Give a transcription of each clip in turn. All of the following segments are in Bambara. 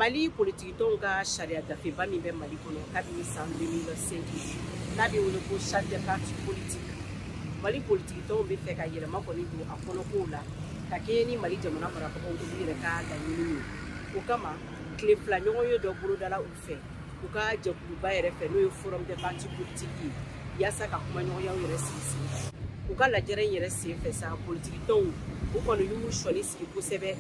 Mali politikitɔnw ka sariya gafeba min bɛ Mali kɔnɔ kabini san 2005, n'a bɛ wele ko Charte des partis politiques, Mali politikitɔnw bɛ fɛ ka yɛlɛma kɔni don a kɔnɔkow la ka kɛɲɛ ni Mali jamana marabagaw olu yɛrɛ ka laɲini ye. O kama, tile 2 ɲɔgɔn ye dɔ bolodala u fɛ, u ka jɛkuluba yɛrɛ fɛ, n'o ye Forum des partis politiques ye, yaasa ka kumaɲɔgɔnyaw yɛrɛ sigi sen kan. U ka lajɛrɛ in yɛrɛ sen fɛ sa, politikitɔnw u kɔni y'u sɔnni sigi kosɛbɛ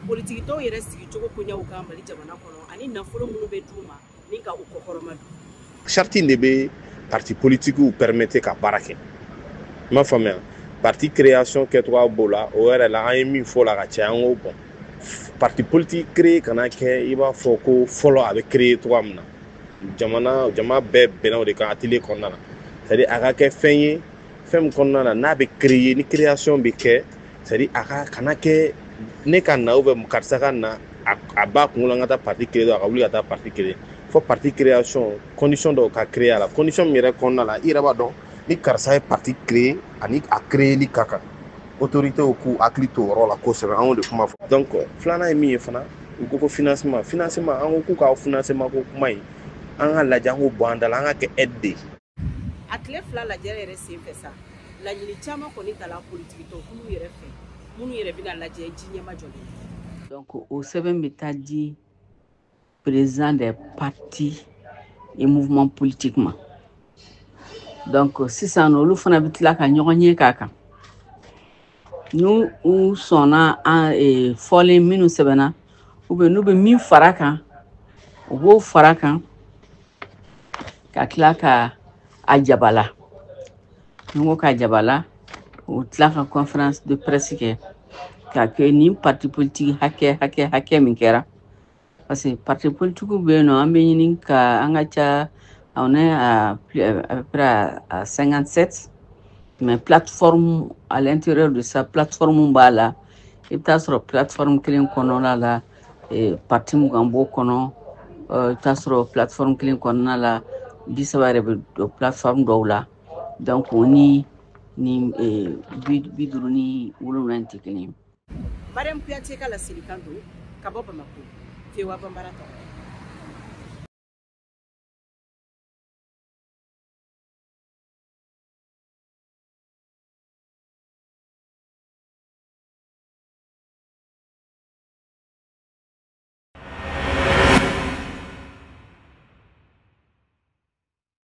politikitɔnw yɛrɛ sigicogo koɲɛw kan Mali jamana kɔnɔ, ani nafolo minnu bɛ d'u ma ni ka u kɔkɔrɔma don. Charte in de bɛ parti politiques permettre ka baara kɛ, i m'a faamuya? Parti création kɛcogoya b'o la. O yɛrɛ la, an ye min fɔ la ka caya, an ko bon, parti politique créer kana kɛ i b'a fɔ ko fɔlɔ a bɛ créer cogoya min na. Jamana jama bɛɛ bɛnna o de kan atelier kɔnɔna na, c'est à dire a ka kɛ fɛn ye, fɛn min kɔnɔna na n'a bɛ créer, ni création bɛ kɛ, c'est à dire a ka kana kɛ ne ka na ou bien karisa ka na a b'a kunkolo la n ka taa parti créer dɔrɔn, a ka wuli ka taa parti créer. Fo parti création condition dɔw ka créer a la, condition min yɛrɛ kɔnɔna la i yɛrɛ b'a dɔn ni karisa ye parti créer ani a créer ka kan, autorités k'u hakili to o yɔrɔ la kosɛbɛ. An y'o de kuma fɔ. Donc filanan ye min ye fana, u ko ko financement. Financement, an ko k'u ka financement ko kuma in, an ka lajɛ, an k'o bɔ an da la, an ka kɛ aide de ye. A tile 2 lajɛrɛ yɛrɛ sen fɛ sa, laɲini caman kɔni tala politikitɔnkuluw yɛrɛ fɛ minnu yɛrɛ bɛna lajɛ ji ɲɛma jɔlen. Donc o sɛbɛn bɛ taa di président des partis et mouvements politiques ma. Donc sisan olu fana bɛ tila ka ɲɔgɔn ɲɛ k'a kan. N'u u sɔnna an fɔlen minnu sɛbɛnna, ou bien n'u bɛ min fara kan, u b'o fara kan ka tila ka a jabala. Ni n ko ka jabala, u tila ka conférence de presse kɛ k'a kɛ nin parti politique hakɛ hakɛ hakɛ min kɛra, parce que parti politique bɛ yen nɔ, an bɛ ɲini ka an ka ca, on est à peu près à 57, mais plateforme à l'intérieur de sa plateforme b'a la, i bɛ taa sɔrɔ plateforme kelen kɔnɔna la, parti 20 b'o kɔnɔ, i bɛ taa sɔrɔ plateforme kelen kɔnɔna la, 30 yɛrɛ bɛ don plateforme dɔw la. Donc o ni 57 in tɛ kelen ye. Mariam Kuyate ka laselikan don ka bɔ Bamako, VOA Bambara tɔgɔ.